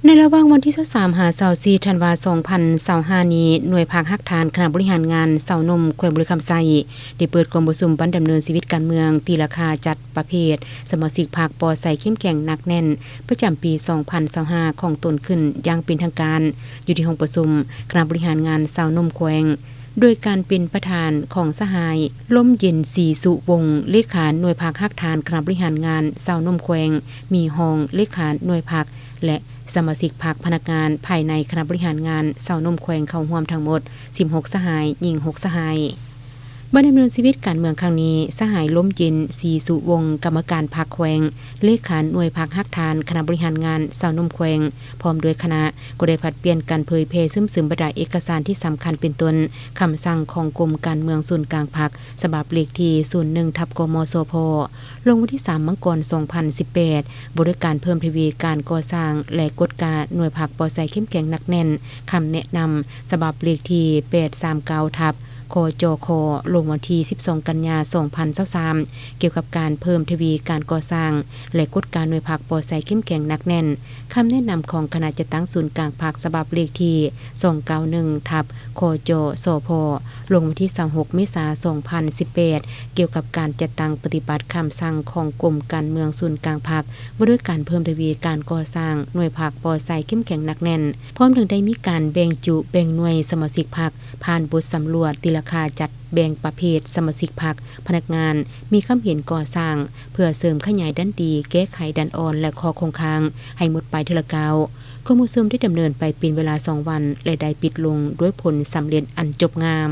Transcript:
ໃນລະຫວ່າງວັນທີຊາວສາມ ຫາ ຊາວສີ່ ທັນວາ ສອງພັນຊາວຫ້ານີ້, ໜ່ວຍພັກຮາກຖານຄະນະບໍລິຫານງານຊາວໜຸ່ມແຂວງບໍລິຄຳໄຊ ໄດ້ເປີດກອງປະຊຸມບັນດຳເນີນຊີວິດການເມືອງ ຕີລາຄາຈັດປະເພດສະມາຊິກພັກປໍໃສເຂັ້ມແຂງໜັກແໜ້ນ ປະຈຳປີສອງພັນຊາວຫ້າຂອງຕົນຂຶ້ນຢ່າງເປັນທາງການ ຢູ່ທີ່ຫ້ອງປະຊຸມຄະນະບໍລິຫານງານຊາວໜຸ່ມແຂວງ ໂດຍການເປັນປະທານຂອງສະຫາຍ ລົມເຢັນ ສີສຸວົງ ເລຂາໜ່ວຍພັກຮາກຖານຄະນະບໍລິຫານງານຊາວໜຸ່ມແຂວງ, ມີຮອງເລຂາໜ່ວຍພັກ ແລະ ສະມາຊິກພັກພະນັກງານພາຍໃນຄະນະບໍລິຫານງານຊາວໜຸ່ມແຂວງເຂົ້າຮ່ວມທັງໝົດສິບຫົກສະຫາຍ, ຍິງຫົກສະຫາຍ. ບັນດຳເນີນຊີວິດການເມືອງຄັ້ງນີ້, ສະຫາຍ ລົມເຢັນ ສີສຸວົງ ກຳມະການພັກແຂວງ, ເລຂາໜ່ວຍພັກຮາກຖານຄະນະບໍລິຫານງານຊາວໜຸ່ມແຂວງ ພ້ອມດ້ວຍຄະນະ ກໍໄດ້ຜັດປ່ຽນກັນເຜີຍແຜ່ຊຶມຊຶມບັນດາເອກະສານທີ່ສຳຄັນ ເປັນຕົ້ນ ຄຳສັ່ງຂອງກົມການເມືອງສູນກາງພັກ ສະບັບເລກທີສູນໜຶ່ງ ທັບ ກມສພ ລົງວັນທີສາມ ມັງກອນ ສອງພັນສິບແປດ ວ່າດ້ວຍການເພີ່ມທະວີການກໍ່ສ້າງ ແລະ ກົດກາໜ່ວຍພັກປໍໃສເຂັ້ມແຂງໜັກແໜ້ນ, ຄຳແນະນຳ ສະບັບເລກທີແປດສາມເກົ້າ ທັບ ຄຈຂ ລົງວັນທີສິບສອງ ກັນຍາ ສອງພັນຊາວສາມ ກ່ຽວກັບການເພີ່ມທະວີການກໍ່ສ້າງ ແລະ ກົດກາໜ່ວຍພັກປໍໃສເຂັ້ມແຂງໜັກແໜ້ນ, ຄຳແນະນຳຂອງຄະນະຈັດຕັ້ງສູນກາງພັກ ສະບັບເລກທີສອງເກົ້າໜຶ່ງ ທັບ ຄຈສພ ລົງວັນທີຊາວຫົກ ເມສາ ສອງພັນສິບແປດ ກ່ຽວກັບການຈັດຕັ້ງປະຕິບັດຄຳສັ່ງຂອງກົມການເມືອງສູນກາງພັກ ວ່າດ້ວຍການເພີ່ມທະວີການກໍ່ສ້າງໜ່ວຍພັກປໍໃສເຂັ້ມແຂງໜັກແໜ້ນ, ພ້ອມທັງໄດ້ມີການແບ່ງຈຸແບ່ງໜ່ວຍສະມາຊິກພັກ ຜ່ານບົດສຳຫຼວດຕີລາຄາຈັດແບ່ງປະເພດສະມາຊິກພັກ, ພະນັກງານ, ມີຄວາມເຫັນກໍ່ສ້າງ ເພື່ອເສີມຂະຫຍາຍດ້ານດີ, ແກ້ໄຂດ້ານອ່ອນ ແລະ ຂໍ້ຄົງຄ້າງໃຫ້ໝົດໄປເທື່ອລະກ້າວ. ກອງປະຊຸມໄດ້ດຳເນີນໄປເປັນເວລາສອງວັນ ແລະ ໄດ້ປິດລົງດ້ວຍຜົນສຳເລັດອັນຈົບງາມ.